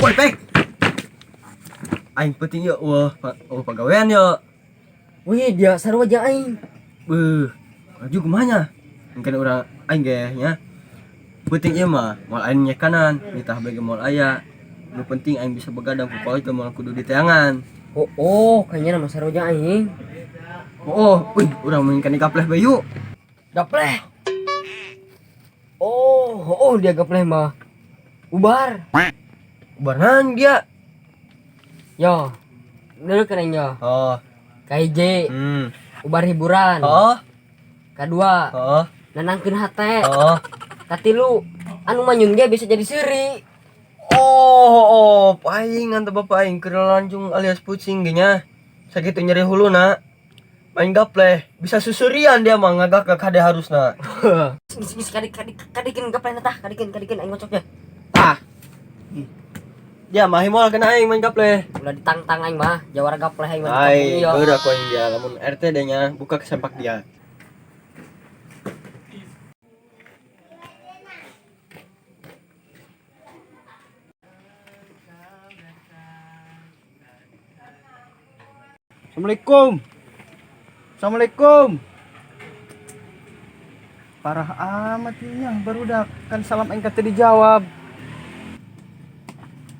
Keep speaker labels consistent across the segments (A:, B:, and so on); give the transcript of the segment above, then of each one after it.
A: Woi, Pek. Aing penting yuk, wah, oh pagawean yuk.
B: Wih, dia sarua jeung aing.
A: Beuh, maju kumanya? Mungkin urang aing ge nya. Penting ieu mah, moal aing nyekanan, nitah bege moal aya. Nu penting aing bisa begadang ku kolot moal kudu diteangan.
B: Oh, oh, kayaknya nama sarua jeung aing.
A: Oh, wih, urang main gapleh bae yuk.
B: Gapleh. Oh, oh, dia gapleh mah. Ubar.
A: Ubaran dia.
B: Yo. Dulu keren yo.
A: Oh.
B: Kahiji, ubar hiburan.
A: Oh.
B: Kadua,
A: Oh.
B: nenangkeun hate.
A: Oh.
B: Katilu, anu manyun ge bisa jadi seuri.
A: Oh, oh, paing anta bapak aing keur lanjung alias pusing ge nya. Sakitu nyeri huluna. Main gapleh, bisa susurian dia mah ngagak kade harusna.
B: Geus geus kadik kadik kadikeun gapleh tah, kadikeun kadikeun aing ngocok ya.
A: Tah. Dia mah moal kena aing main gapleh.
B: Ulah ditangtang aing mah, jawara gapleh aing mah di
A: Ai,
B: kampung ieu.
A: geura ku aing dia lamun RT deh nya buka kesempak dia.
C: Assalamualaikum. Assalamualaikum. Parah amat ini barudak kan salam aing teu dijawab.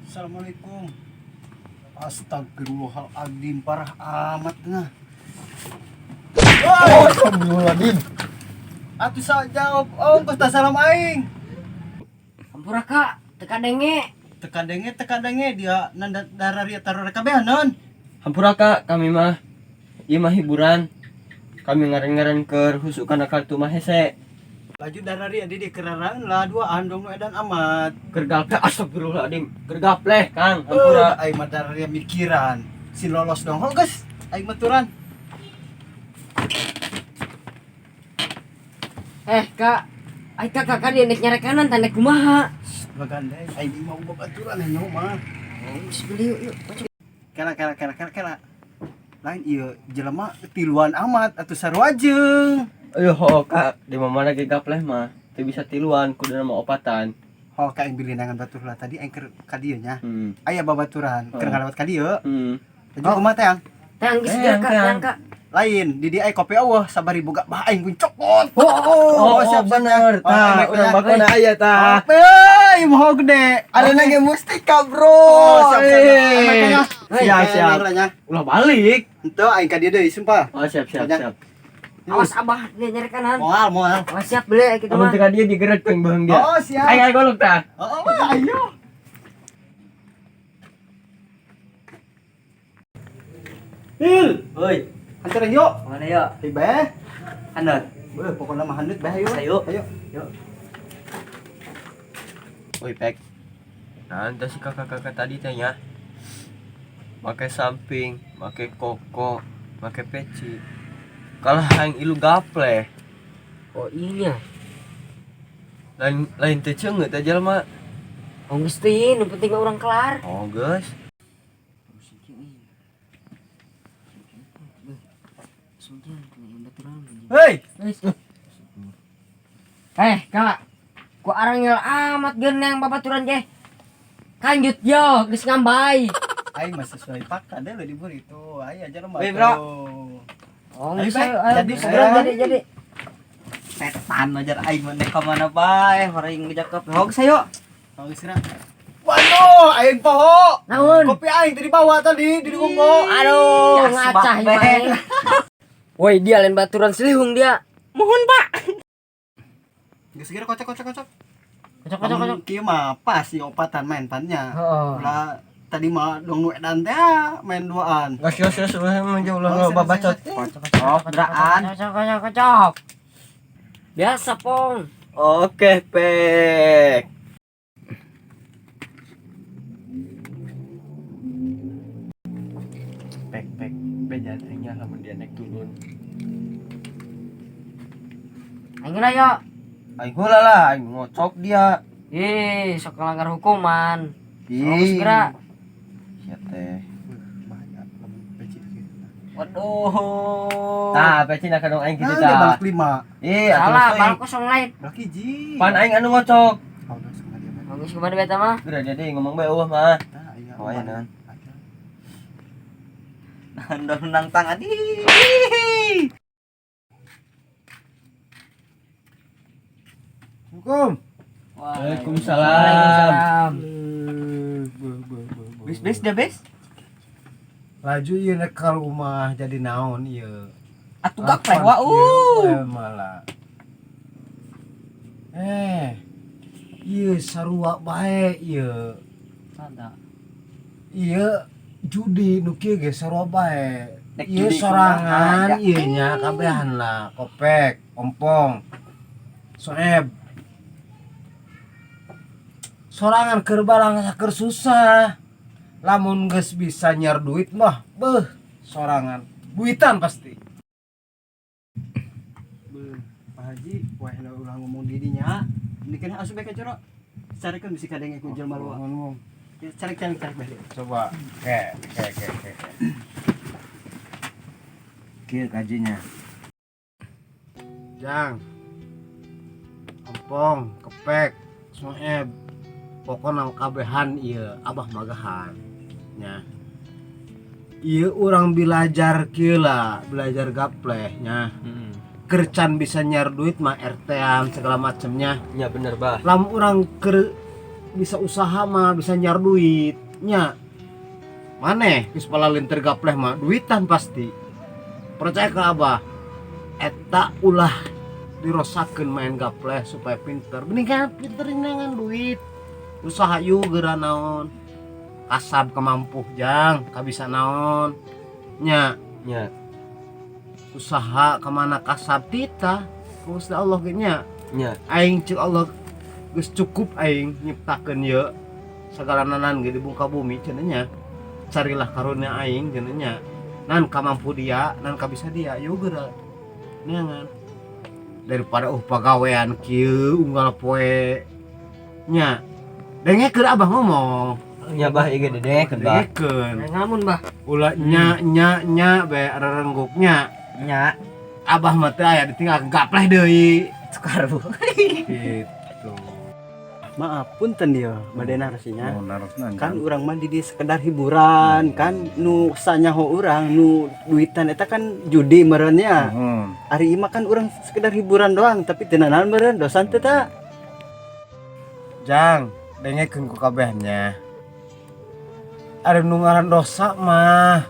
C: Assalamualaikum. Astagfirullahaladzim, parah amat nah.
A: Oh, astagfirullahaladzim.
C: Atuh sa jawab, oh tah salam aing.
B: Hampura Kak, teu kadenge.
C: Teka denge dia nanda dararia taruh kabehan non.
A: Hampura Kak, kami mah ieu mah hiburan. Kami ngaren-ngaren keur husuk kana kartu mah hese.
C: Laju dararia di keraraan lah duaan dong nu edan amat.
A: Keur gapleh astagfirullahaladzim. Keur gapleh Kang, hampura.
C: Aing mah dararia mikiran. Si lolos dong, oh geus, aing maturan.
B: Eh, Kak. Ai kakak kan dia nek nyarekanan tanda kumaha.
C: Bagandeng, aing mah babaturan nya mah.
B: Oh, geus beli yuk, yuk. Kocok.
C: Kela kela kela kela kela. Lain ieu jelema tiluan amat atuh sarua jeung.
A: Ayo ho Kak, di mana ge gapleh mah teu bisa tiluan kudu mah opatan.
C: Ho ka aing bilinangan batur lah tadi aing keur ka dieu nya. Aya babaturan keur
A: Heeh.
C: ngalewat ka dieu. Laju
B: Oh.
C: kumaha teh ang?
B: Teh geus
A: Teang,
B: kak,
A: teang.
B: teang kak.
C: Lain di dieu aya kopi eueuh sabari boga bah aing pun cokot.
A: Oh,
C: siap, siap,
A: bener.
C: Oh,
A: Tah,
C: enak,
A: urang
C: enak.
A: bakona aya tah.
C: Euy, moho gede.
A: Ada nage mustika, bro.
C: Oh, siap, siap.
A: Eh.
C: Aing nya.
A: Siap, siap. Ulah balik.
C: Henteu aing ka dieu deui sumpah.
A: Oh, siap, siap,
C: Banyak.
A: siap.
B: Awas abah dia nyarekanan.
C: Moal, moal.
B: Awas siap beli kita
A: Amun
B: mah.
A: teu ka dieu digeret ku aing beheung dia.
C: Oh, siap.
A: Aing aing golok tah.
C: Oh, oh, ayo. Il,
A: Oi,
C: hantaran yuk.
A: mana ya?
C: Hei, beh.
A: Handot.
C: Beuh, pokoknya mah handut beh ayo.
A: Ayo.
C: Ayo.
A: Yuk. Oi, Pek. Nanti si kakak-kakak tadi teh nya. Make samping, make koko, make peci. Kalah aing ilu gapleh.
B: Oh iya.
A: Lain lain teh ceungeut teh jelema.
B: Oh geus teh, nu penting mah urang kelar.
A: Oh, geus.
C: Hei,
B: Eh, Kak. Ku arangel amat geunang babaturan ge. Kanjut yo, geus ngambai.
C: aing mah sesuai fakta deh lo dibur itu. Ayo aja lo
A: Weh, bro.
B: Oh,
C: Ayo,
B: geus
C: Bek.
B: ayo, ayo,
C: Jadi,
B: segera
C: ayo.
B: jadi jadi.
D: Setan ajar aing mah ka mana bae horeng ngejakep hoax ayo.
C: Oh, geus Waduh, aing poho.
B: Naon?
C: Kopi aing tadi bawa tadi di gonggo.
B: Aduh,
D: Ya,
B: ngacah
D: sebab,
B: ieu mah. Woi, dia lain baturan selihung dia.
D: Mohon, Pak.
C: Geus segera kocok kocok kocok.
B: Kocok kocok kocok.
C: Kieu mah pas si opatan main pannya.
B: Heeh.
C: Ulah tadi mah dong nu edan teh main duaan.
A: Geus geus geus ulah mah jauh ulah
C: Oh,
A: loba bacot.
D: Oh, geraan.
B: Kocok kocok kocok. Biasa, Pong.
A: Oke, Pek. Pek, pek, beja nya lamun dia naik turun.
B: Aing lah yo.
A: Aing heula lah, aing ngocok dia.
B: Ih, sok ngelanggar hukuman. Oh,
A: Ih.
B: segera.
A: Sia teh.
C: Bahaya lamun peci kieu.
D: Waduh.
A: Tah, peci nak kadang aing kitu
C: Nah, dia
A: tah.
C: balak lima.
A: Ih, atuh
B: Salah,
A: geus
B: bal kosong lain.
C: Balak hiji.
A: Pan aing anu ngocok.
C: Oh, geus kumaha dia, Bang.
B: Geus kumaha bae eta mah?
A: Geura dia ngomong bae eueuh mah.
C: Tah aya.
A: Oh, aya naon?
D: Nahan nang tangan. Ih.
C: Hukum.
A: Waalaikumsalam.
B: Waalaikumsalam.
D: Bes bes dah bes.
E: Laju ieu nek ka rumah jadi naon ieu.
D: Atuh gapleh wa uh.
E: Malah. Eh. Ieu sarua bae ieu.
D: Sada.
E: Ieu judi nu kieu ge sarua bae.
D: Nek
E: Ieu
D: judi
E: sorangan
D: kumaha,
E: ieu nya kabehan lah, kopek, ompong, soeb. Sorangan keur barang keur susah. Lamun geus bisa nyiar duit mah, beuh, sorangan. Duitan pasti.
C: Beuh, Pak Haji, wah ulah ngomong di dinya. Ini kan asup bae ka jero. Carikeun bisi kadenge ku jelema luar.
E: Ngomong.
C: Cari cari cari bae.
E: Coba ke ke ke ke. Kieu kajinya. Jang. Ompong, kepek, soeb. Pokona kabehan ieu abah magahan. Nya. Ieu urang belajar kieu lah, belajar gapleh nya.
A: Heeh.
E: Kercan bisa nyar duit mah RT-an segala macemnya.
A: Nya bener bah.
E: Lamun urang keur bisa usaha mah bisa nyar duit nya. Maneh geus palalinter gapleh mah duitan pasti. Percaya ke abah. Eta ulah dirosakeun main gapleh supaya pinter. Mending kan pinter dengan duit. Usaha yuk geura naon. Kasab kemampuh jang, kabisa naon. Nya
A: Nya.
E: usaha kemana kasab tita. Gusti Allah ge nya.
A: Nya.
E: Aing cek Allah geus cukup aing nyiptakeun ieu sagala nanan ge di muka bumi cenah nya. Carilah karunia aing cenah nya. Nan kamampu dia, nan kabisa dia, yeuh geura. Neangan. Daripada pagawean kieu unggal poe nya. Dengekeun abah ngomong.
A: Nya bah ieu ge dedengekeun bah.
E: Dengekeun.
B: Ngalamun bah.
E: Ulah nya nya nya bae rerengguknya.
D: Nya.
E: Abah mah teu aya ditinggal gapleh deui.
D: Tukar bu.
E: Gitu.
C: Maaf punten dia, bade narasinya.
F: Oh, narosna.
C: Kan urang mah di dieu sekedar hiburan kan nu sanyaho urang nu duitan eta kan judi meureun nya.
F: Nuhun.
C: Ari ieu mah kan urang sekedar hiburan doang tapi teu nanaon meureun dosa teu ta.
E: Jang, dengekeun ku kabehnya. Ada nu ngaran dosa mah.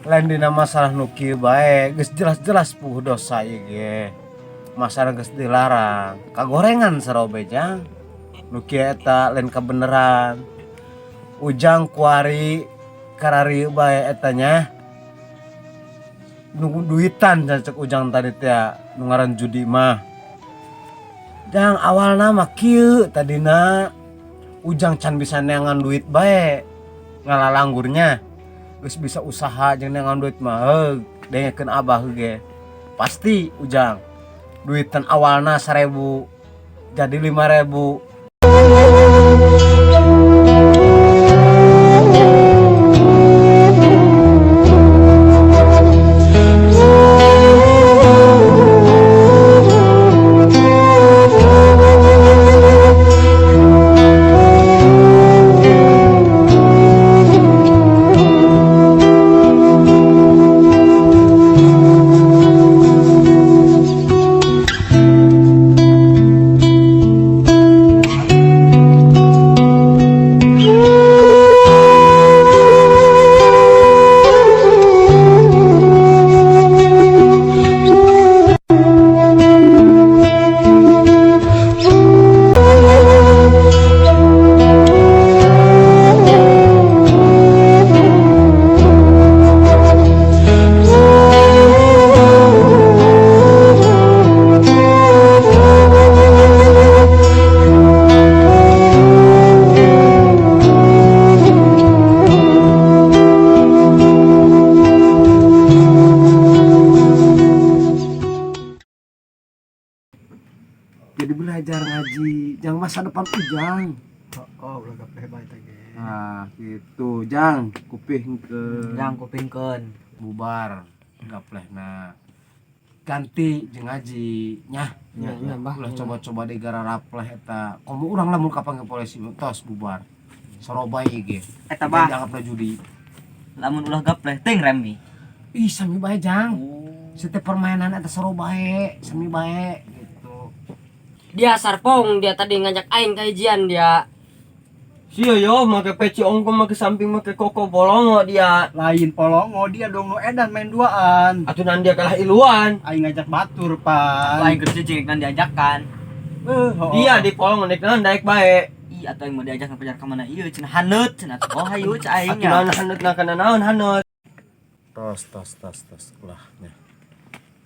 E: Lain dina masalah nu kieu bae, geus jelas-jelas puguh dosa ieu ge. Masalah geus dilarang, kagorengan sarobe jang. Nu kieu eta lain kabeneran. Ujang kuari kararieu bae eta nya. Nu duitan cek ujang tadi teh nu ngaran judi mah. Jang awalna mah kieu tadina ujang can bisa neangan duit bae ngalalanggurnya. Geus bisa usaha jeung neangan duit mah heug dengekeun abah ge. Pasti ujang duitan awalna 1000 jadi 5000. Jadi belajar ngaji, jangan masa depan ujang.
C: Oh, ulah gapleh bae teh ge.
E: Nah, gitu, jang kuping ke
D: Jang kupingkeun.
E: bubar gaplehna. Ganti jeung ngaji nya.
B: Nya, nya, Bah.
E: Ulah coba-coba di gararapleh eta. Komo urang lamun kapanggih polisi tos bubar. Sorobai ge.
D: Eta bah,
E: Dianggapna judi.
D: Lamun ulah gapleh teuing remi.
E: Ih, sami bae, Jang. Setiap permainan eta seru bae, sami bae gitu.
B: Dia sarpong, dia tadi ngajak aing kajian dia.
A: Sia yo make peci ongko, make samping, make koko bolongo dia.
C: Lain polongo, dia dong nu edan main duaan.
A: Atuh nan dia kalah iluan.
C: Aing ngajak batur
D: Aku
C: pan.
D: aing kerja jeung nan diajakan.
C: Eh, oh.
A: Dia di polong nek naon daek bae.
D: Ih, atuh aing mau diajak ke pajar ka mana ieu cenah haneut cenah. Oh, hayu cah aing
A: Atuh
D: nya.
A: naon haneut na kana naon haneut.
E: Tos tos tos tos ulah nya.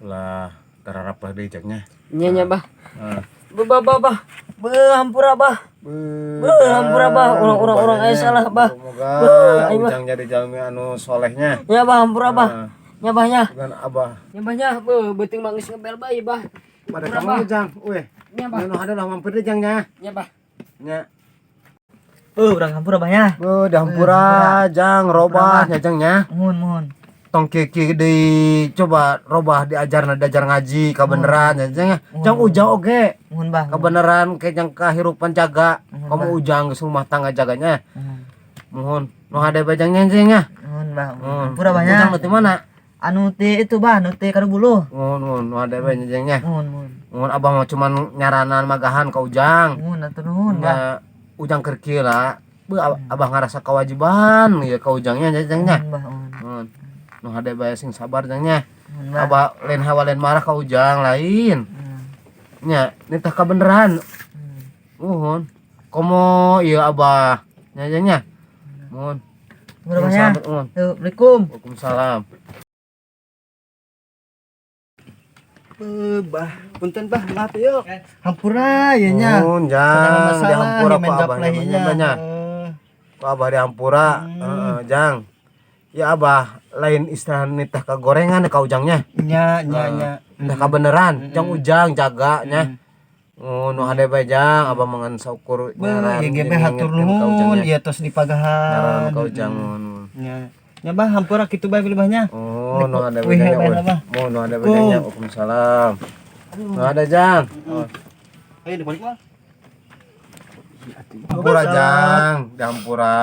E: Ulah gararap lah deui jangnya.
B: Nya, nya, Bah.
E: Ah.
B: Bah, bah, bah. Beuh, hampura, Bah. Beuh, hampura, Bah. Urang-urang urang aya salah, Bah.
E: Semoga
B: Beuh, aing mah.
E: Ujang jadi jalmi anu solehnya.
B: Ya, Bah, hampura, Bah.
E: Ah,
B: Nya, Bah, nya.
E: Bukan abah.
B: Nya, Bah, nya. Beuh, beuting mah geus ngebel bae, Bah.
E: Pada
B: Hampura,
E: kamu
B: Bah.
E: Ujang, weh.
B: Nya, Bah.
E: Nu ada lah mampir deh jangnya.
B: Nya, Bah.
E: Nya.
D: Eh, urang hampura bah nya.
E: Beuh, dihampura jang robah nya jangnya.
D: Muhun, muhun.
E: Tong kieu deui, coba robah diajar, diajar ngaji kabeneran nya jang nya. Jang Ujang oge
D: Muhun, Bah.
E: kebenaran ke jang kehidupan jaga. Kamu Ujang geus rumah tangga jaganya.
D: Muhun.
E: Muhun. Nu hade bajangnya jang nya.
D: Muhun, Bah.
E: Muhun.
D: Hampura bah nya.
E: Ujang nu ti mana?
D: Anu ti itu bah, nu ti Kadubuluh.
E: Muhun, muhun, nu hade bae nya jang nya.
D: Muhun, muhun.
E: Muhun, abah mah cuman nyaranan magahan ka Ujang.
D: Muhun atuh nuhun, Bah.
E: Nya Ujang keur kieu lah. Beuh, abah ngarasa kewajiban ya ka Ujangnya jang nya.
D: Muhun, Bah, muhun.
E: Muhun. Nu hade bae sing sabar jang nya.
D: Muhun, Bah.
E: Abah lain hawa lain marah ka Ujang lain. Nya, nitah kabeneran. Muhun. Komo ieu abah nya jang nya. Muhun.
D: Hampura bah nya.
E: Sing sabar, muhun.
D: Assalamualaikum.
E: Waalaikumsalam.
C: Eh, bah, punten bah, maaf yuk. Hampura ya nya.
E: Muhun jang,
C: Masalah,
E: dihampura
C: main
E: ku abah
C: gapleh
E: nya
C: nya.
E: banyak.
C: Eh,
E: Ku abah dihampura, heeh, jang. Ya abah lain istilah nitah ka gorengan ka Ujangnya.
C: Nya, nya, nya.
E: Nitah kabeneran, jang Ujang jaga nya. Oh, nu hade bae jang, abah mangan saukur
C: Beuh,
E: nyaran
C: ya ge
E: jeung
C: hatur
E: ngingetkeun ka
C: nuhun,
E: Ujangnya.
C: ieu tos dipagahan.
E: Nyaran ka Ujang muhun.
C: Nya. Nya bah, hampura kitu bae bilih nya.
E: Oh, nu hade bae
C: Wih,
E: jang.
C: bae lah, Bah.
E: Oh, nu hade bae jang. Waalaikumsalam. Nu hade jang. Oh.
C: Ayo dibalik mah.
E: Hampura jang, dihampura.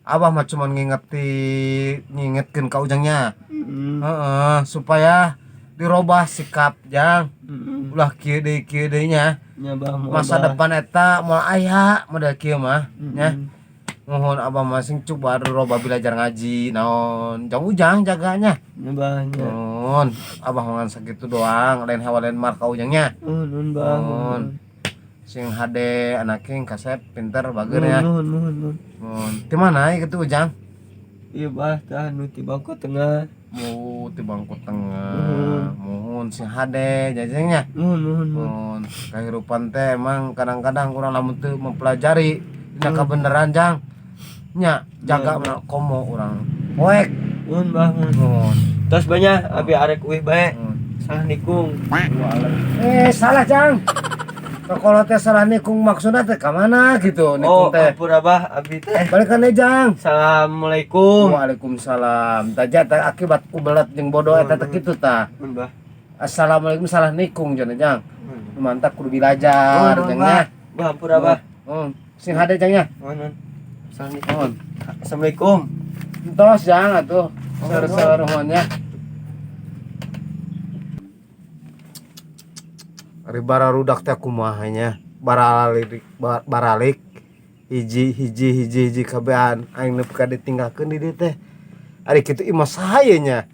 E: Abah mah cuman ngingetin, ngingetkeun ka Ujangnya. Heeh, supaya dirobah sikap jang. Ulah kieu deui kieu deui nya.
A: Nya bah, moal,
E: Masa
A: Bah.
E: depan eta moal aya model kieu mah nya. Mohon abah mah sing coba dirobah belajar ngaji naon. Jang Ujang jaganya.
A: Nya bah nya.
E: Mohon abah mangan sakitu doang, lain hawa lain mar ka Ujangnya.
A: Nuhun, nuhun, bah.
E: Mohon. Sing hade anake kasep pinter bager ya.
A: Nuhun, nuhun, nuhun.
E: Mohon. Di mana ieu kitu Ujang?
A: Iya bah, tah nu ti bangku tengah.
E: Mau di bangku tengah. Mohon sing hade jajangnya.
A: Nuhun, nuhun, nuhun.
E: Mohon kehidupan teh emang kadang-kadang kurang lamun teu mempelajari dina kebenaran jang. Nya jaga mah komo urang poek.
A: Nuhun bah, nuhun.
E: Mohon.
A: Tos banyak, abi arek uih bae.
E: Mohon.
A: Salah nikung.
E: Eh, salah jang. Kalau teh salah nikung maksudna teh ka mana gitu
A: Oh,
E: nikung teh.
A: ampura bah, abi teh.
E: Balikan deh jang.
A: Assalamualaikum.
E: Waalaikumsalam. Taja teh akibat ku belet jeung bodoh eta teh kitu tah.
A: Nuhun bah.
E: Assalamualaikum salah nikung jana jang. Mantap kudu belajar
A: Nuhun,
E: jang nya.
A: Bah, ampura bah.
E: Oh, sing hade jang nya.
A: Nuhun, nuhun. Salah nikung.
E: Mohon.
A: Assalamualaikum.
E: Entos jang atuh. Seur-seur nuhun nya. Ari bararudak teh kumaha nya? Baralik baralik hiji hiji hiji hiji kabehan aing nepi ka ditinggalkeun di dieu teh. Ari kitu imah saha ye nya?